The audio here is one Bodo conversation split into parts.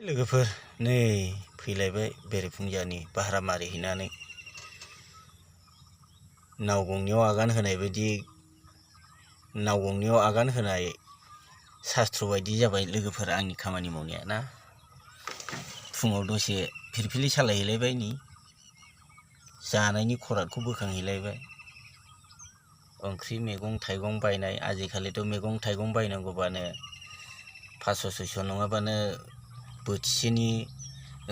लोगोफोर नै फैलायबाय बेरेफुंजानि भारा मारिहैनानै नाव गंनैयाव आगान होनाय बायदि नाव गंनैयाव आगान होनाय शास्त्र बायदि जाबाय लोगोफोर आंनि खामानि मावनाया ना। फुङाव दसे फिरफिलि सालायहैलायबाय नै जानायनि खरादखौ बोखांहैलायबाय। ओंख्रि मैगं थाइगं बायनाय आजिखालिथ' मैगं थाइगं बायनांगौबानो 500-600 नङाबानो बोथिसेनि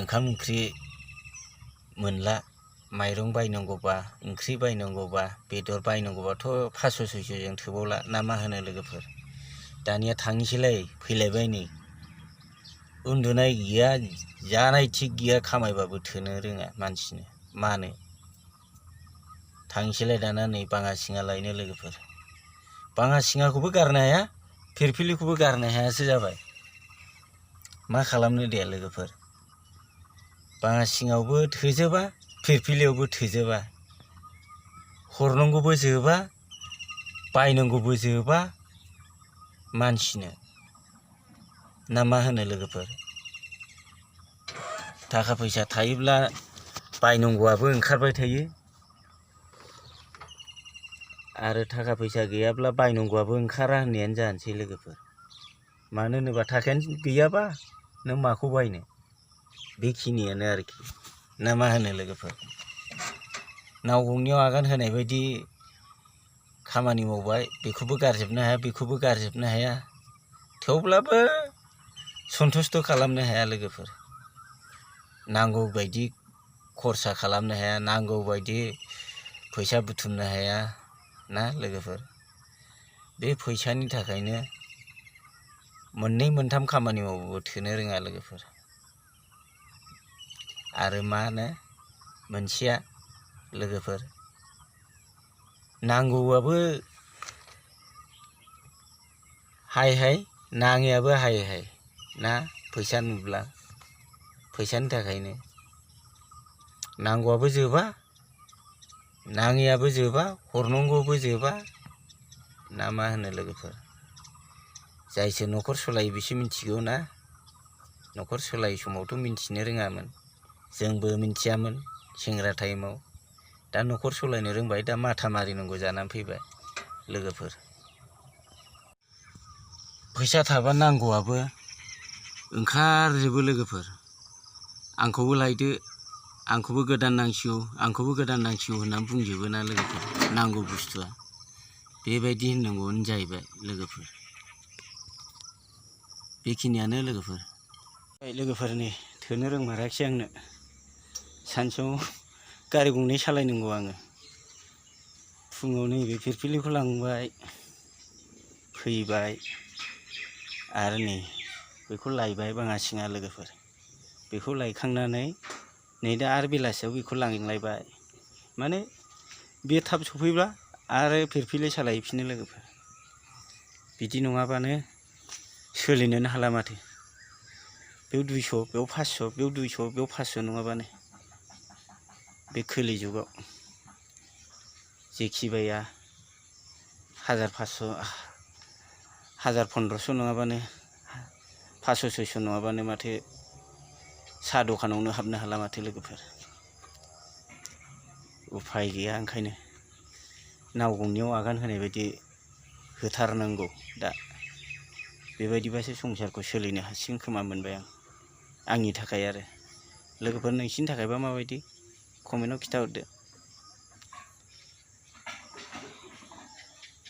ओंखाम ओंख्रि मोनला। माइरं बायनांगौबा ओंख्रि बायनांगौबा बेदर बायनांगौबाथ' 500-600 जों थोबावला ना मा होनो लोगोफोर। दानिया थांनोसैलाय फैलायबाय नै उन्दुनाय गैया जानाय थिग गैया खामायबाबो थोनो रोङा मानसिनो मानो। थांनोसैलाय दाना नै बाङासिङा लायनो लोगोफोर। बाङासिङाखौबो गारनो हाया फिरफिलिखौबो गारनो हायासो जाबाय। मा खालामनो दे लोगोफोर। बाङासिङावबो थोजोबा फिरफिलियावबो थोजोबा। हरनांगौबो जोबा बायनांगौबो जोबा मानसिनो ना मा होनो लोगोफोर। थाखा फैसा थायोब्ला बायनांगौआबो ओंखारबाय थायो आरो थाखा फैसा गैयाब्ला बायनांगौआबो ओंखारा होननायानो जानोसै लोगोफोर। मानो होनोबा थाखायानो गैयाबा नों माखौ बायनो बेखिनियानो आरोखि ना मा होनो लोगोफोर। नाव गंनैयाव आगान होनाय बायदि खामानि मावबाय बेखौबो गारजोबनो हाया बेखौबो गारजोबनो हाया थेवब्लाबो सन्थुस्ट' खालामनो हाया लोगोफोर। नांगौ बायदि खरसा खालामनो हाया नांगौ बायदि फैसा बुथुमनो हाया ना लोगोफोर। बे फैसानि थाखायनो मोननै मोनथाम खामानि मावबाबो थोनो रोङा लोगोफोर। आरो मा होनो मोनसेया लोगोफोर नांगौआबो हाय हाय नाङैयाबो हाय हाय ना फैसा नुब्ला। फैसानि थाखायनो नांगौआबो जोबा नाङैयाबो जोबा हरनांगौआबो जोबा ना मा होनो लोगोफोर। जायसो न'खर सलायो बिसो मिथिगौ ना। न'खर सलायै समावथ' मिथिनो रोङामोन जोंबो मिथियामोन सेंग्रा टाइमाव। दा न'खर सलायनो रोंबाय दा माथा मारिनांगौ जानानै फैबाय लोगोफोर। फैसा थाबा नांगौआबो ओंखारजोबो लोगोफोर। आंखौबो लायदो आंखौबो गोदान नांसिगौ आंखौबो गोदान नांसिगौ होननानै बुंजोबो ना लोगोफोर। नांगौ बुस्थुआ बेबायदि होननांगौआनो जाहैबाय लोगोफोर। बेखिनियानो लोगोफोर। लोगोफोरनि थोनो रोंमाराखिसै आंनो। सानसेयाव गारि गंनै सालायनांगौ आङो। फुङाव नैबे फिरफिलिखौ लांबाय फैबाय आरो नै बेखौ लायबाय बाङासिङा लोगोफोर। बेखौ लायखांनानै नै दा आरो बेलासियाव बेखौ लांलायबाय। माने बे थाब सफैब्ला आरो फिरफिलि सालायहैफिनो लोगोफोर। बिदि नङाबानो सोलिनोनो हाला माथो। बेयाव 200 बेयाव 500 बेयाव 200 बेयाव 500 नङाबानो बे खोलि जुगाव जेखि बाया 1500 1500 नङाबानो 500-600 नङाबानो माथो साहा दखानावनो हाबनो हाला माथो लोगोफोर। उफाय गैया ओंखायनो नाव गंनैयाव आगान होनाय बायदि होथारनांगौ दा। बेबायदिबासो संसारखौ सोलिनो हासिगोन खोमा मोनबाय आं आंनि थाखाय आरो। लोगोफोर नोंसिनि थाखायबा माबायदि कमेन्टआव खिथाहरदो।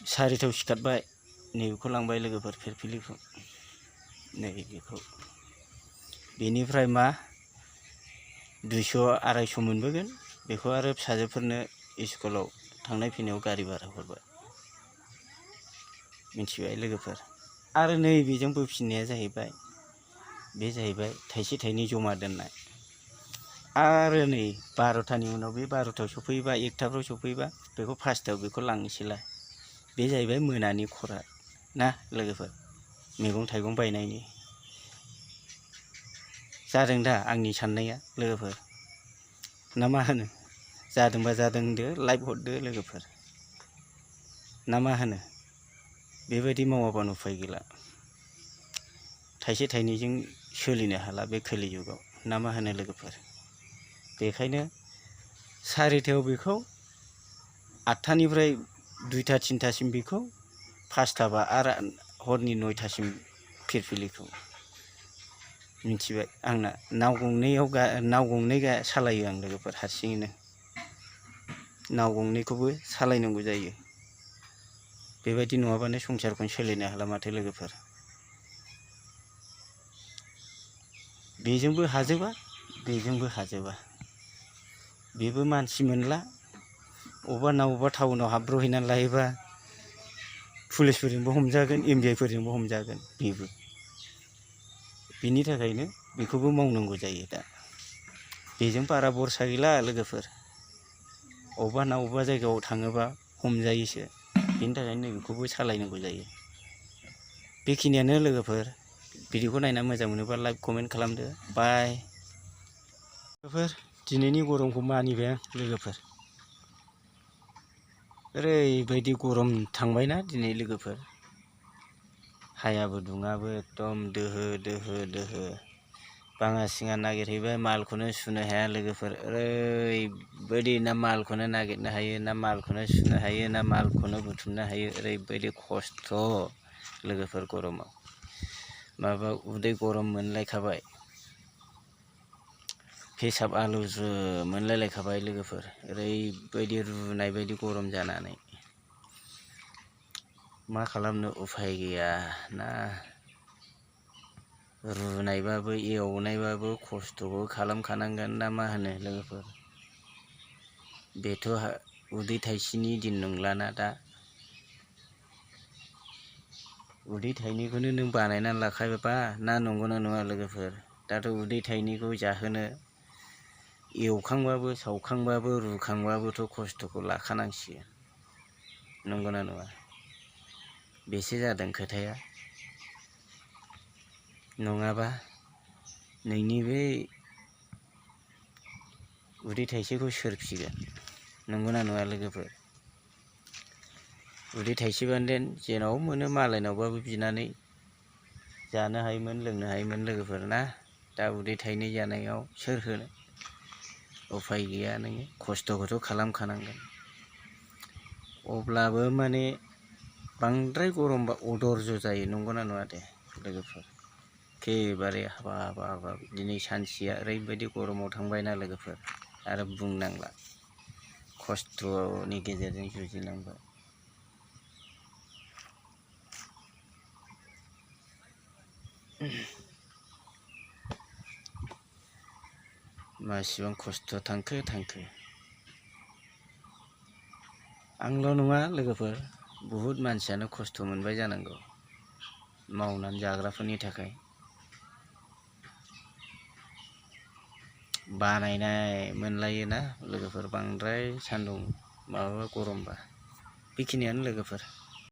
4टायाव सिखारबाय नैबेखौ लांबाय लोगोफोर फिरफिलिखौ नैबेखौ। बेनिफ्राय मा 200-250 मोनबोगोन बेखौ आरो फिसाजोफोरनो स्कुलाव थांनाय फैनायाव गारि भारा हरबाय मिथिबाय लोगोफोर। आरो नैबेजों बोफिननाया जाहैबाय बे जाहैबाय थाइसे थाइनै जमा दोननाय। आरो नै 12टानि उनाव बे 12टायाव सफैबा 1टाफ्राव सफैबा बेखौ 5टायाव बेखौ लांनोसैलाय। बे जाहैबाय मोनानि खराद ना लोगोफोर मैगं थाइगं बायनायनि। जादों दा आंनि साननाया लोगोफोर ना मा होनो। जादोंबा जादों होनदो लाइक हरदो लोगोफोर ना मा होनो। बेबायदि मावाबानो उफाय गैला। थाइसे थाइनैजों सोलिनो हाला बे खोलि जुगाव ना मा होनो लोगोफोर। बेखायनो 4टायाव बेखौ 8टानिफ्राय 2टा 3टासिम बेखौ 5टाबा आरो हरनि 9टासिम फिरफिलिखौ मिथिबाय। आंना नाव गंनै सालायो आं लोगोफोर हारसिङैनो। नाव गंनैखौबो सालायनांगौ जायो। बेबायदि नङाबानो संसारखौनो सोलिनो हाला माथो लोगोफोर। बेजोंबो हाजोबा बेजोंबो हाजोबा। बेबो मानसि मोनला। अबेबा ना अबेबा टाउनाव हाबब्र'हैनानै लायोबा पुलिसफोरजोंबो हमजागोन MVI फोरजोंबो हमजागोन बेबो। बिनि थाखायनो बेखौबो मावनांगौ जायो दा। बेजों बारा बरसा गैला लोगोफोर। अबेबा ना अबेबा जायगायाव थाङोबा हमजायोसो। बिनि थाखायनो नैबेखौबो सालायनांगौ जायो। बेखिनियानो लोगोफोर। भिडिअखौ नायना मोजां मोनोबा लाइक कमेन्ट खालामदो। बाय। लोगोफोर दिनैनि गरमखौ मानिबाय आं लोगोफोर। ओरैबायदि गरम थांबायना दिनै लोगोफोर। हायाबो दुङाबो एकदम दोहो। बाङा सिङा नागिरहैबाय मालखौनो सुनो हाया लोगोफोर। ओरैबायदि ना मालखौनो नागिरनो हायो ना मालखौनो सुनो हायो ना मालखौनो बुथुमनो हायो। ओरैबायदि खस्थ' लोगोफोर गरमाव। माबा उदै गरम मोनलायखाबाय। फेसाब आलौज्रो मोनलायलायखाबाय लोगोफोर। ओरैबायदि रुनाय बायदि गरम जानानै मा खालामनो उफाय गैया ना। रुनायबाबो एवनायबाबो खस्थ'खौ खालामखानांगोन ना मा होनो लोगोफोर। बेथ' उदै थाइसेनि दिन नंलाना दा। उदै थाइनैखौनो नों बानायनानै लाखायोबा ना नंगौना नङा लोगोफोर। दाथ' उदै थाइनैखौ जाहोनो एवखांबाबो सावखांबाबो रुखांबाबोथ' खस्थ'खौ लाखानांसिगोन। नंगौना नङा। बेसो जादों खोथाया। नङाबा नोंनि बे उदै थाइसेखौ सोर फिगोन। नंगौना नङा लोगोफोर। उदै थाइसेबानो देन जेराव मोनो मालायनावबाबो बिनानै जानो हायोमोन लोंनो हायोमोन लोगोफोर ना। दा उदै थाइनै जानायाव सोर होनो। उफाय गैया नोङो खस्थ'खौथ' खालामखानांगोन। अब्लाबो माने बांद्राय गरमबा अधर्ज जायो। नंगौना नङा दे लोगोफोर। एखेबारे हाबाब दिनै सानसेया ओरैबायदि गरमाव थांबायना लोगोफोर। आरो बुंनांला खस्थ'नि गेजेरजों जुजिनांबाय। मासिबां खस्थ' थांखो। आंल' नङा लोगोफोर बहुद मानसियानो खस्थ' मोनबाय जानांगौ मावनानै जाग्राफोरनि थाखाय। बानायनाय मोनलायोना लोगोफोर बांद्राय सान्दुं माबा गरमबा। बेखिनियानो लोगोफोर।